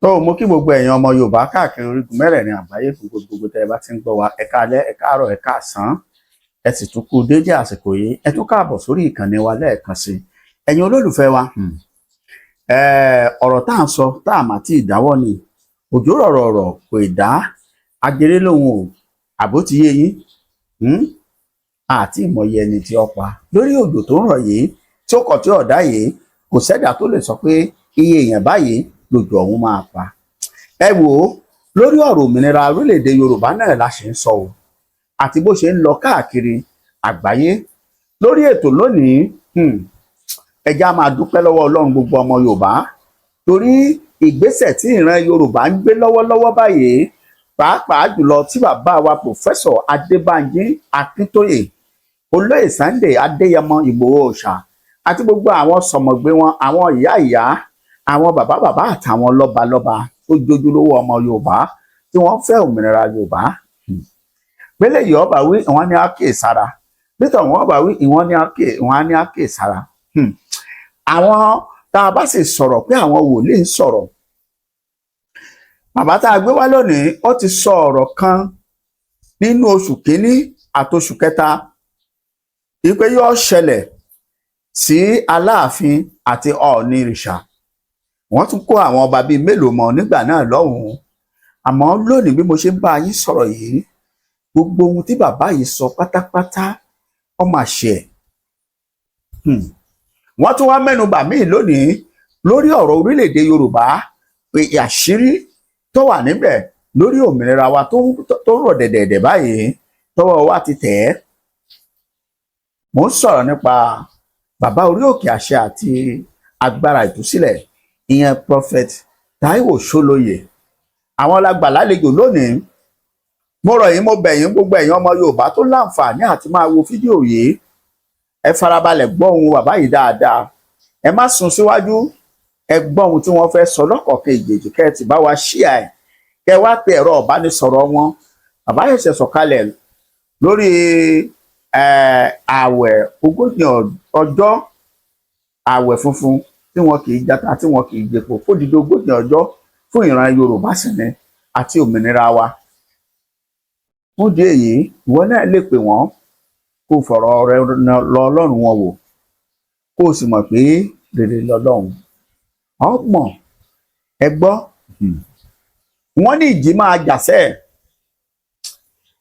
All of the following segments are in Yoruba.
Tó mo kí gbogbo ẹ̀yin ọmọ Yorùbá káàkiri orígun mẹ́rẹ̀ẹ̀rin àgbáyé fún gbogbo tẹ́ ẹ bá ti ń gbọ́ wa. Ẹ káalẹ́, ẹ káàárọ̀, ẹ káàsán, ẹ sì tún kú déédéé àsìkò yìí. Ẹ tún káàbọ̀ sórí ìkànnì wa lẹ́ẹ̀kan sí, ẹ̀yin olólùfẹ́ wa. Ọ̀rọ̀ tá à ń sọ tá à mà tí ì dáwọ́ ni òjò rọ̀rọ̀ ọ̀rọ̀ kò ì dá ajere lòun ò àbó ti yé yín. Àti ìmọ̀ye ẹni tí ó pa lórí òjò tó ń rọ̀ yìí, tí ó kọ̀ tí ọ̀dá yìí, kò sẹ́dà tó lè sọ pé iye èèyàn báyìí lòjò ọ̀hún máa pa. Ẹ wò ó, lórí ọ̀rọ̀ òmìnira orílẹ̀-èdè Yorùbá náà la ṣe ń sọ o, àti bó ṣe ń lọ káàkiri àgbáyé. Lórí ètò lónìí, ẹ já máa dúpẹ́ lọ́wọ́ Ọlọ́run, gbogbo ọmọ Yorùbá, torí ìgbésẹ̀ tí ìran Yorùbá ń gbé lọ́wọ́lọ́wọ́ báyìí, pàápàá jùlọ tí bàbá wa Professor Adébánjí Akíntóyè, Olóyè Sunday Adéyẹmọ Ìgbòho Òòṣà àti gbogbo àwọn sọmọgbé wọn, àwọn ìyá ìyá, àwọn bàbá bàbá àtàwọn lọ́balọ́ba tó jójúlówó ọmọ Yorùbá tí wọ́n fẹ́ òmìnira Yorùbá. Pélé yìí ọba wí, ìwọ́n ní àkè sára. Pété wọn ọba wí, ìwọ́n ní àkè, ìwọ́n ní àkè sára. Àwọn tá a bá sì sọ̀rọ̀ pé àwọn wòlíì ń sọ̀rọ̀, bàbá tá a gbé wá lónìí, ó ti sọ ọ̀rọ̀ kan nínú oṣù kínní àtoṣù kẹta wípé yóò ṣẹlẹ̀ sí Aláàfin àti Ọọ̀ni ìrìṣà. Wọ́n tún kó àwọn ọba bíi mélòó mọ́ nígbà náà lọ́hùnún. Àmọ́ lónìí, bí mo ṣe ń bá yín sọ̀rọ̀ yìí, gbogbo ohun tí bàbá yìí sọ pátápátá, ó mà ṣe. Wọ́n tún wá mẹ́nu bà míì lónìí lórí ọ̀rọ̀ orílẹ̀-èdè Yorùbá, pé àṣírí tó wà níbẹ̀ lórí òmìnira wa tó rọ̀ dẹ̀dẹ̀dẹ̀ báyìí, tọwọ́ wa ti tẹ̀ ẹ́. Mò ń sọ̀rọ̀ nípa bàbá orí òkè àṣẹ àti agbára ìtúsílẹ̀, ìyẹn Prophet Taiwo Ṣólóyè. Àwọn la gbà lálejò lónìí. Mo rọ̀ yín, mo bẹ̀ yín, gbogbo ẹ̀yin ọmọ Yorùbá tó láǹfààní àti máa wo fídíò yìí, ẹ farabalẹ̀ gbọ́ ohun bàbá yìí dáadáa. Ẹ má sún síwájú, ẹ gbọ́ ohun tí wọ́n fẹ́ sọ lọ́kọ̀ọ̀kan ìjèjì, kẹ́ ẹ ti bá wa ṣíà ẹ̀, kẹ́ ẹ wá pe ẹ̀rọ ìbánisọ̀rọ̀ wọn. Bàbá ṣẹ̀ṣẹ̀ sọ̀kalẹ̀ lórí ààwẹ̀ 40 ọjọ́, ààwẹ̀ funfun tí wọn kì í jata, tí wọn kì í jẹpo, fódìdí 40 ọjọ́ fún ìran Yorùbá sì ni àti òmìnira wa. Fún ìdí èyí, ìwọ náà lè pè wọ́n, kó fọ̀rọ̀ rẹ lọ Ọlọ́run wọn wò, kó o sì mọ̀ pé rere lọ́lọ́run ọmọ. Ẹ gbọ́, wọ́n ní ìjì máa jàsẹ́.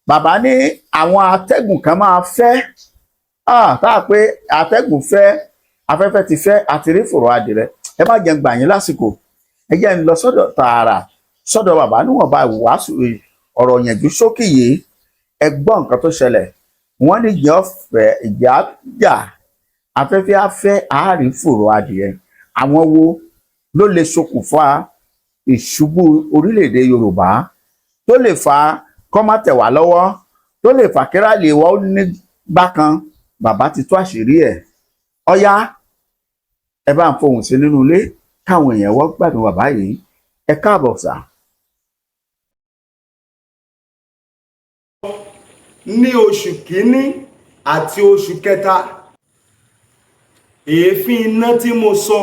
Bàbá ní àwọn atẹ́gùn kan máa fẹ́, tá a pé atẹ́gùn fẹ́, afẹ́fẹ́ ti fẹ́ àti rí fòrò adìrẹ. Ẹ má jẹ́ ń gbà yín lásìkò, ẹ jẹ́ ń lọ sọ́dọ̀ tààrà sọ́dọ̀ bàbá níwọ̀nba ìwàásù ọ̀rọ̀ yẹ̀jú ṣókì yìí. Ẹ gbọ́ nǹkan tó ṣẹlẹ̀. Wọ́n ní ìjì ọ̀fẹ́, ìjà jà, afẹ́fẹ́ afẹ́, àárín fòrò adìrẹ. Àwọn wo ló lè ṣokùnfà ìṣubú orílẹ̀-èdè Yorùbá, tó lè fa kọ́ má tẹ̀ wá lọ́wọ́, tó lè fà kírálì wa ó ní bákan? Bàbá ti tú àṣírí ẹ̀. Ọ̀yá, ẹ bá ń fohùn sí nínú ilé káwọn èèyàn wọ́n gbádùn bàbá yìí. Ẹ káàbọ̀ sà. Ní oṣù kínní àti oṣù kẹta, èéfín iná tí mo sọ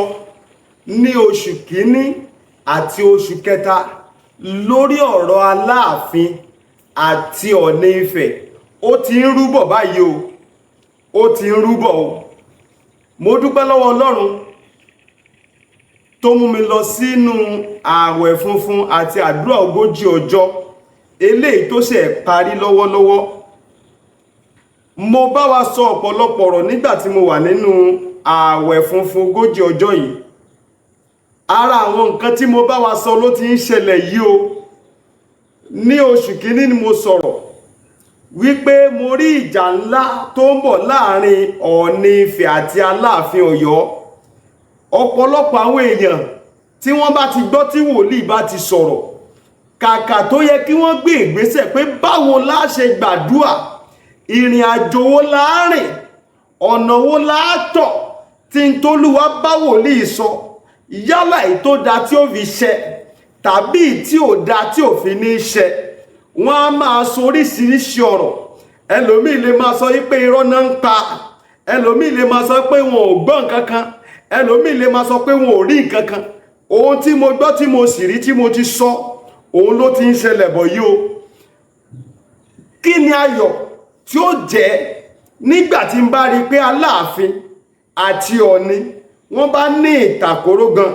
ní oṣù kínní àti oṣù kẹta lórí ọ̀rọ̀ Aláàfin àti Ọ̀ọ̀ni Ifẹ̀, ó ti ń rúbọ̀ báyìí o, ó ti ń rúbọ̀ o. Mo dúpẹ́ lọ́wọ́ Ọlọ́run tó mú mi lọ sínú ààwẹ̀ funfun àti àdúrà 40 ọjọ́ eléyìí tó ṣe parí lọ́wọ́lọ́wọ́. Mo bá wa sọ ọ̀pọ̀lọpọ̀ ọ̀rọ̀ nígbà tí mo wà nínú ààwẹ̀ funfun 40 ọjọ́ yìí. Ara àwọn nǹkan tí mo bá wa sọ ló ti ń ṣẹlẹ̀ yìí o. Ní oṣù kínní ni mo sọ̀rọ̀ wípé mo rí ìjà ńlá tó ń bọ̀ láàrin Ọ̀ọ̀ni Ifẹ̀ àti Aláàfin Ọ̀yọ́. Ọ̀pọ̀lọpọ̀ àwọn èèyàn tí wọ́n bá ti gbọ́ tí wòlíì bá ti sọ̀rọ̀, kàkà tó yẹ kí wọ́n gbé ìgbésẹ̀ pé báwo la ṣe gbàdúà, ìrìn àjò wo la rìn, ọ̀nà wo la tọ̀ tí n tólúwa bá wòlíì sọ, yálà èyí tó da tí ó fi ṣẹ tàbí tí ò da tí ò fi ní ṣẹ, wọ́n á máa sọ oríṣiríṣi ọ̀rọ̀. Ẹlòmíì lè máa sọ wípé irọ́ náà ń pa, ẹlòmíì lè máa sọ pé wọn ò gbọ́ nǹkan kan, ẹlòmíì lè máa sọ pé wọn ò rí nǹkan kan. Ohun tí mo gbọ́, tí mo sì rí, tí mo ti sọ, òun ló ti ń ṣẹlẹ̀ bọ̀ yìí o. Kí ni ayọ̀ tí ó jẹ́ nígbà tí n bá rí i pé Aláàfin àti Ọ̀ọ̀ni wọ́n bá ní ìtàkóró gan,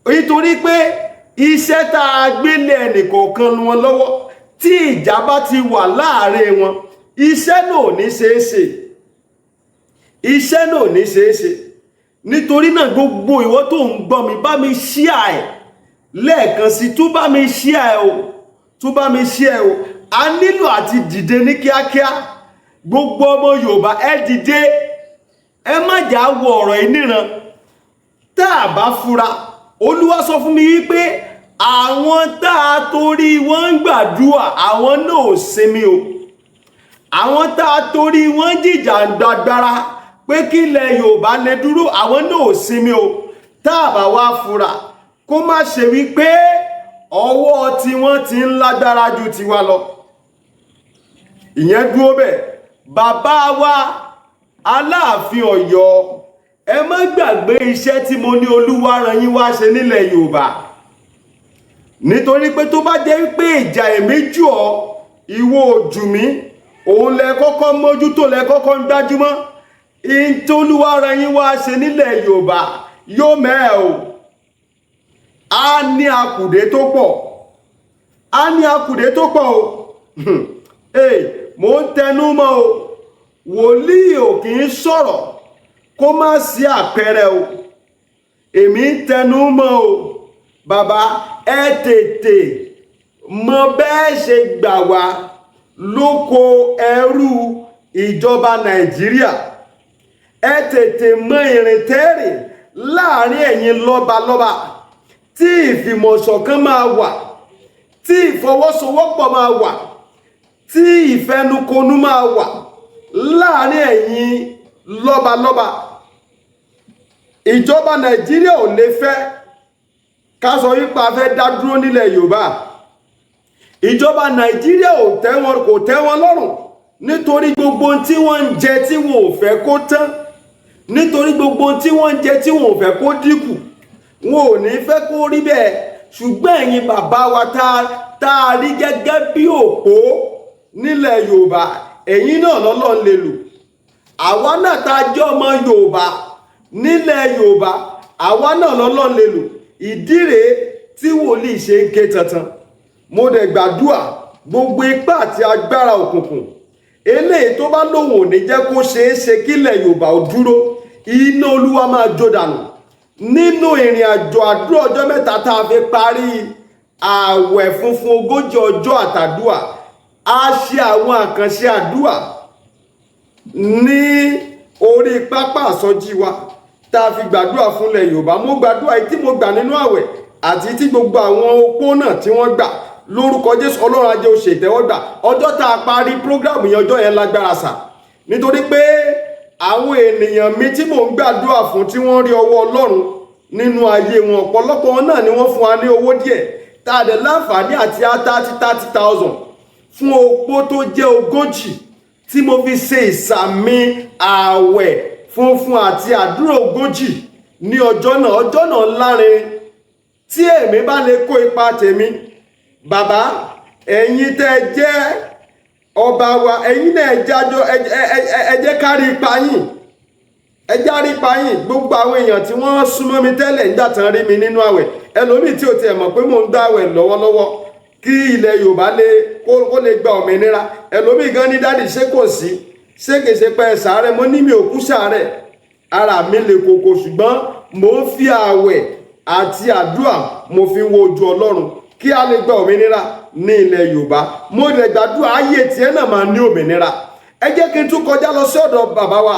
nítorí pé iṣẹ́ tá a gbélé ẹnìkọ̀ọ̀kan wọn lọ́wọ́, tí ìjà bá ti wà láàrin wọn, iṣẹ́ náà ò ní ṣeé ṣe, iṣẹ́ náà ò ní ṣeé ṣe. Nítorí náà, gbogbo ìwọ tó ń gbọ́ mi, bá mi share ẹ̀ lẹ́ẹ̀kan sí, tún bá mi share ẹ̀ o, tún bá mi share ẹ̀ o. A nílò àti dìde ní kíákíá. Gbogbo ọmọ Yorùbá, ẹ dìde, ẹ má jà wọ ọ̀rọ̀ yìí níran. Tá a bá fura, Olúwa sọ fún mi wípé àwọn tá a torí wọn ń gbàdúrà, àwọn náà ò sinmi o. Àwọn tá a torí wọn jìjà gbàgbára pé kí ilẹ̀ Yorùbá lè dúró, àwọn náà ò sinmi o. Tá a bá wá fura, kó má ṣe wípé ọwọ́ tiwọn ti ń lágbára ju tiwa lọ. Ìyẹn dúró bẹ́ẹ̀. Bàbá wa Aláàfin Ọ̀yọ́, ẹ má gbàgbé iṣẹ́ tí mo ní Olúwa rán yín wá ṣe nílẹ̀ Yorùbá, nítorí pé tó bá jẹ́ pé ìjà èmi jù ọ́, ìwọ ojú mi, òun lẹ kọ́kọ́ mójútó, lẹ kọ́kọ́ ń gbájúmọ́. Ìtòlúwa rán yín wá ṣe nílẹ̀ Yorùbá yóò mẹ́ẹ̀ o. A ní akùdé tó pọ̀, a ní akùdé tó pọ̀ o. Ee, mò ń tẹnu mọ́ o, wòlíì ò kì í sọ̀rọ̀ kó má sí àpẹẹrẹ o. Èmi ń tẹnu mọ́ o. Bàbá, ẹ tètè mọ bẹ́ẹ̀ ṣe gbà wá lóko ẹrú ìjọba Nàìjíríà. Ẹ tètè mọ ìrìn tẹ́rìn láàrin ẹ̀yin lọ́balọ́ba, tí ìfìmọ̀ṣọ̀kan máa wà, tí ìfọwọ́sowọ́pọ̀ máa wà, tí ìfẹnukonu máa wà láàrin ẹ̀yin lọ́balọ́ba. Ìjọba Nàìjíríà ò lè fẹ́ ká sọ wípé a fẹ́ dá dúró nílẹ̀ Yorùbá. Ìjọba Nàìjíríà ò tẹ́ wọn, kò tẹ́ wọn lọ́rùn, nítorí gbogbo ohun tí wọ́n ń jẹ tí wọn ò fẹ́ kó tán, nítorí gbogbo ohun tí wọ́n ń jẹ tí wọn ò fẹ́ kó dínkù, wọn ò ní fẹ́ kó rí bẹ́ẹ̀. Ṣùgbọ́n ẹ̀yin bàbá wa tá a rí gẹ́gẹ́ bí òpó nílẹ̀ Yorùbá, ẹ̀yin náà lọ́lọ́run lè lò. Àwa náà tá a jẹ́ ọmọ Yorùbá nílẹ̀ Yorùbá, àwa náà lọ́lọ́run lè lò. Ìdí rèé tí wòlíì ṣe ń ké tantan. Mo dẹ̀ gbàdúà, gbogbo ipá àti agbára òkùnkùn eléyìí tó bá lóun ò ní jẹ́ kó ṣeé ṣe kílẹ̀ Yorùbá ò dúró, iná Olúwa máa jó dànù. Nínú ìrìn àjò àdúrà ọjọ́ 3 tá a fi parí ààwẹ̀ funfun 40 ọjọ́ àtàdúà, a ṣe àwọn àkànṣe àdúà ní orí pápá àsọjí wa tá a fi gbàdúrà fúnlẹ̀ Yorùbá. Mo gbàdúrà yìí tí mo gbà nínú àwẹ̀ àti tí gbogbo àwọn opó náà tí wọ́n gbà lórúkọ Jésù, Ọlọ́run ajé ó ṣe ìtẹ́wọ́gbà. Ọjọ́ tá a parí program yẹn, ọjọ́ yẹn lágbára sà, nítorí pé àwọn ènìyàn mi tí mò ń gbàdúrà fún, tí wọ́n rí ọwọ́ Ọlọ́run nínú ayé wọn, ọ̀pọ̀lọpọ̀ wọn náà ni wọ́n fún wa ní owó díẹ̀ tá a dẹ̀ láǹfààní àti 30,000 fún opó tó jẹ́ 40, tí mo fi ṣe ìsàmì ààwẹ̀ funfun àti àdúrà 40 ní ọjọ́ náà. Ọjọ́ náà lárin. Tí èmi bá lè kó ipa tèmi, bàbá, ẹ̀yin tẹ́ ẹ jẹ́ ọba wa, ẹ̀yin náà ẹ jájọ, ẹ jẹ́ ká rí ipa yín, ẹ já rí ipa yín. Gbogbo àwọn èèyàn tí wọ́n súnmọ́ mi tẹ́lẹ̀ nígbà tán rí mi nínú àwẹ̀, ẹlòmíì tí ò tiẹ̀ mọ̀ pé mò ń gbà àwẹ̀ lọ́wọ́lọ́wọ́ kí ilẹ̀ Yorùbá lè kó lè gba òmìnira, ẹlòmíì gan ní, "Daddy, ṣé kò sí? Ṣé kìí ṣe pé ẹ sàárẹ̀?" Mo ní mi ò kú sàárẹ̀, ara mi lè koko, ṣùgbọ́n mò ń fi àwẹ̀ àti àdúrà, mo fi wo ojú Ọlọ́run kí a lè gba òmìnira ní ilẹ̀ Yorùbá. Mo lè gbàdúrà, ayé tiẹ̀ náà máa ní òmìnira. Ẹ jẹ́ kí n tún kọjá lọ sí ọ̀dọ̀ bàbá wa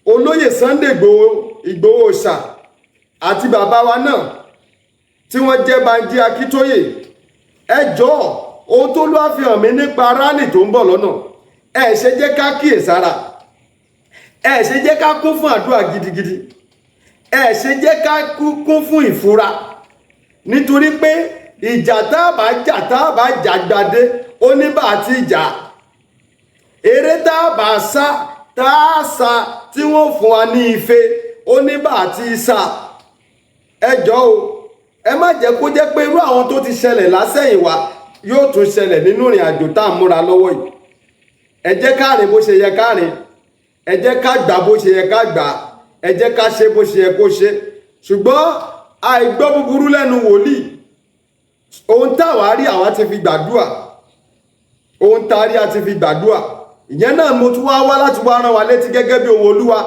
olóyè Sunday Ìgbòho, Ìgbòho Òòṣà, àti bàbá wa náà tí wọ́n jẹ́ Banji Akíntóyè. Ẹ jọ̀ọ́, ohun tó ló àfihàn mi nípa rally tó ń bọ̀ lọ́nà, ẹ ṣe jẹ́ ká kíyèsára, ẹ ṣe jẹ́ ká kún fún àdúrà gidigidi, ẹ ṣe jẹ́ ká kún fún ìfura, nítorí pé ìjà tá a bá jà, tá a bá jà gbadé, ó ní bá a ti jà. Eré tá a bá sá, tá a sá tí wọ́n fún wa ní ife, ó ní bá a ti sá. Ẹ jọ̀ọ́ o, ẹ má jẹ́ kó jẹ́ pé irú àwọn tó ti ṣẹlẹ̀ lásẹ̀yìnwá yóò tún ṣẹlẹ̀ nínú ìrìn àjò tá à ń múra lọ́wọ́ yìí. Ẹ jẹ́ ká rìn bó ṣe yẹ ká rìn, ẹ jẹ́ ká gbà bó ṣe yẹ ká gbà, ẹ jẹ́ ká ṣe bó ṣe yẹ kó ṣe. Ṣùgbọ́n àìgbọ́ búburú lẹ́nu wòlíì. Ohun táwa rí, àwa ti fi gbàdúrà. Ohun tá a rí, a ti fi gbàdúrà. Ìyẹn náà mo tún wá wá láti wá rán wa létí gẹ́gẹ́ bí ohun Olúwa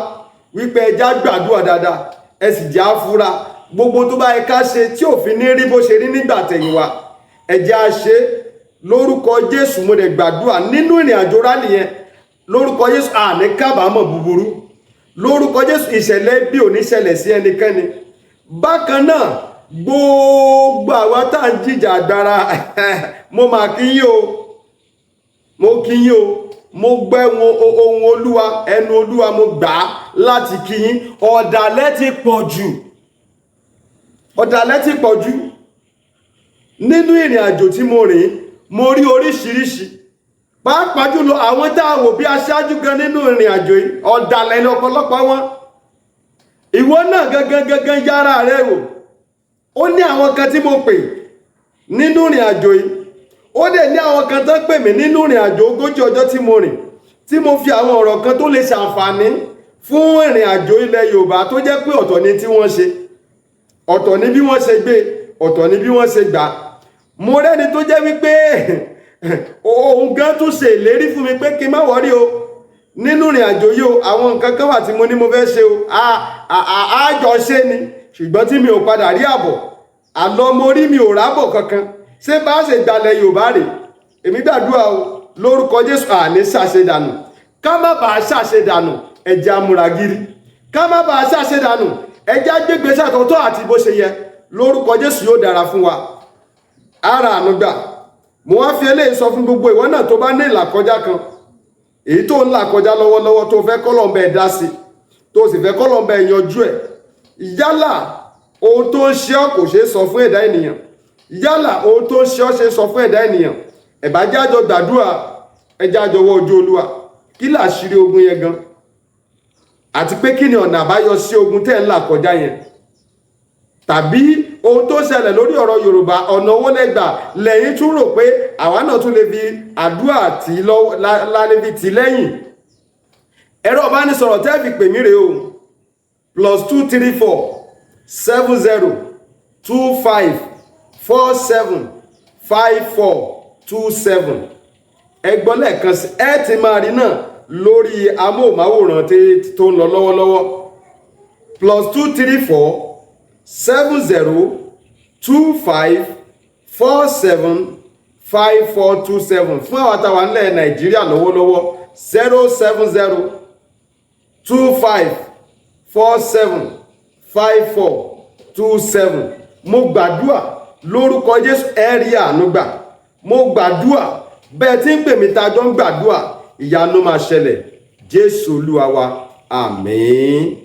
wípé ẹ já gbàdúrà dáadáa, ẹ sì já fúra. Gbogbo tó bá yẹ ká ṣe tí òfin ní rí bó ṣe rí nígbà tẹ̀yìnwá, ẹ jẹ́ á ṣe lórúkọ Jésù. Mo dẹ̀ gbàdúrà nínú ìrìn àjò rally yẹn, lórúkọ Jésù, àní kábàámọ̀ búburú. Lórúkọ Jésù, ìṣẹ̀lẹ̀ bí ò ní ṣẹlẹ̀ sí ẹnikẹ́ni. Bákan náà, gbogbo àwa tá à ń jìjà agbára, mo mà kí yín o, mo kí yín o. Mo gbẹ́ ohun Olúwa, ẹnu Olúwa mo gbà á láti kí yín. Ọ̀dàlẹ̀ ti pọ̀ jù, ọ̀dàlẹ̀ ti pọ̀ jù nínú ìrìn àjò tí mo rìn. Mo rí oríṣiríṣi, pàápàá jùlọ àwọn tá a wò bí aṣáájú gan nínú ìrìn àjò yìí, ọ̀dàlẹ̀ ní ọ̀pọ̀lọpọ̀ wọn. Ìwọ náà gangan gangan yára rẹ wò. Ó ní àwọn kan tí mo pè nínú ìrìn àjò yìí, ó dẹ̀ ní àwọn kan tó pè mí nínú ìrìn àjò 40 ọjọ́ tí mo rìn, tí mo fi àwọn ọ̀rọ̀ kan tó lè ṣàǹfààní fún ìrìn àjò ilẹ̀ Yorùbá, tó jẹ́ pé ọ̀tọ̀ ni tí wọ́n ṣe, ọ̀tọ̀ ni bí wọ́n ṣe gbé, ọ̀tọ̀ ni bí wọ́n ṣe gbà. Mo rẹ́ni tó jẹ́ wípé òun gan tún ṣe ìlérí fún mi pé kí n má worry o, nínú ìrìn àjò yìí o, àwọn nǹkan kan wà tí mo ní mo fẹ́ ṣe o, àjọ ṣe ni. Ṣùgbọ́n tí mi ò padà rí àbọ̀ àlọ́, mo rí, mi ò rábọ̀ kankan. Ṣé bá ṣe gbalẹ̀ Yorùbá rè? Èmi gbàdúrà o, lórúkọ Jésù, àní ṣàṣedànù. Ká má bàa ṣàṣedànù, ẹ jẹ́ á múra gírí. Ká má bàa ṣàṣedànù, ẹ jẹ́ á gbégbèsè àtọ̀tọ̀ àti bó ṣe yẹ. Lórúkọ Jésù, yóò dára fún wa, ara àánú gbà. Mo wá fi eléyìí sọ fún gbogbo ìwọ náà tó bá ní ìlàkọjá kan, èyí tó ń là kọjá lọ́wọ́lọ́wọ́, tó fẹ́ kọ́lọ́un bá ẹ dá sí, tó sì fẹ́ kọ́lọ́un bá ẹ yanjú ẹ̀. Yálà ohun tó ń ṣe ọ́ kò ṣeé sọ fún ẹ̀dá ènìyàn, yálà ohun tó ń ṣe ọ́ ṣe sọ fún ẹ̀dá ènìyàn, ẹ bá jẹ́ á jọ gbàdúrà, ẹ jẹ́ á jọ wọ ojú Olúwa. Kí làṣírí ogun yẹn gan, àti pé kí ni ọ̀nà àbáyọ sí ogun tẹ́ ń là kọjá yẹn, tàbí ohun tó ṣẹlẹ̀ lórí ọ̀rọ̀ Yorùbá, ọ̀nà owó lẹ́gbà lẹ́yìn tún rò pé àwa náà tún lè fi àdúrà tí lọ́wọ́ lálẹ́ fi tì lẹ́yìn. Ẹ̀rọ ìbánisọ̀rọ̀ tẹ́ fi pè mí rèé o: +234 70 25 47 54 27. Ẹ gbọ́ lẹ́ẹ̀kan sí, ẹ ti máa rí náà lórí amóhùnmáwòrán tó ń lọ lọ́wọ́lọ́wọ́: +234 70 25 47 54 27. Fún àwọn àtàwọn nílẹ̀ Nàìjíríà lọ́wọ́lọ́wọ́, 070 25 47 54 27. Mo gbàdúà lórúkọ Jésù, ẹ rí àánú gbà. Mo gbàdúà, bẹ́ẹ̀ tí ń pè mí, tá a jọ ń gbàdúà, ìyanu máa ṣẹlẹ̀. Jésù Olúwa wa, àmín.